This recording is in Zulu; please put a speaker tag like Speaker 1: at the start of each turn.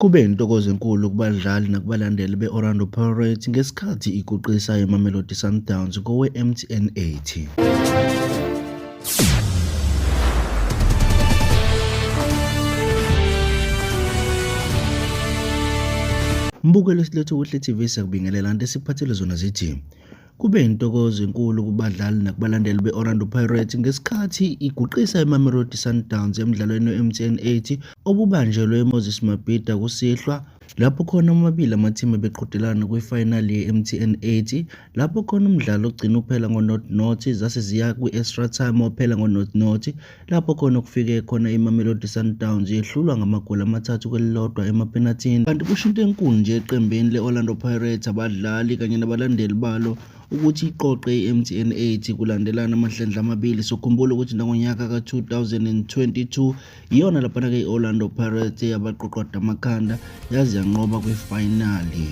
Speaker 1: Kube intokozo enkulu kubadlali nakubalandeli be-Orlando Pirates ngesikhathi iguqisa iMamelodi Sundowns kowe-MTN 8. Mbukelo esilethe kuhle TV siyakubingelela kanti esiphathele zona zithi Kube intokozo enkulu kubadlali nakubalandeli be-Orlando Pirates ngesikhathi iguqisa iMamelodi Sundowns emdlalweni we-MTN 8 obubanjelwe eMoses Mabhida kusihlwa, lapho khona omabili amathimu ebeqhudelana kwifayinali ye-MTN 8, lapho khona umdlalo ogcina uphela ngo-0-0 zase ziya kwi-extra time waphela ngo-0-0, lapho khona kufike khona iMamelodi Sundowns yehlulwa ngamagoli amathathu kwelilodwa emapenathini. Kanti kusho into enkulu nje eqembini le-Orlando Pirates, abadlali kanye nabalandeli balo ukuthi iqoqe i-MTN 8 kulandelana amahlandla amabili. Sokhumbula ukuthi nangonyaka ka-2022 iyona laphana-ke i-Orlando Pirates eyabaqoqoda amakhanda yaze yanqoba kwifayinali.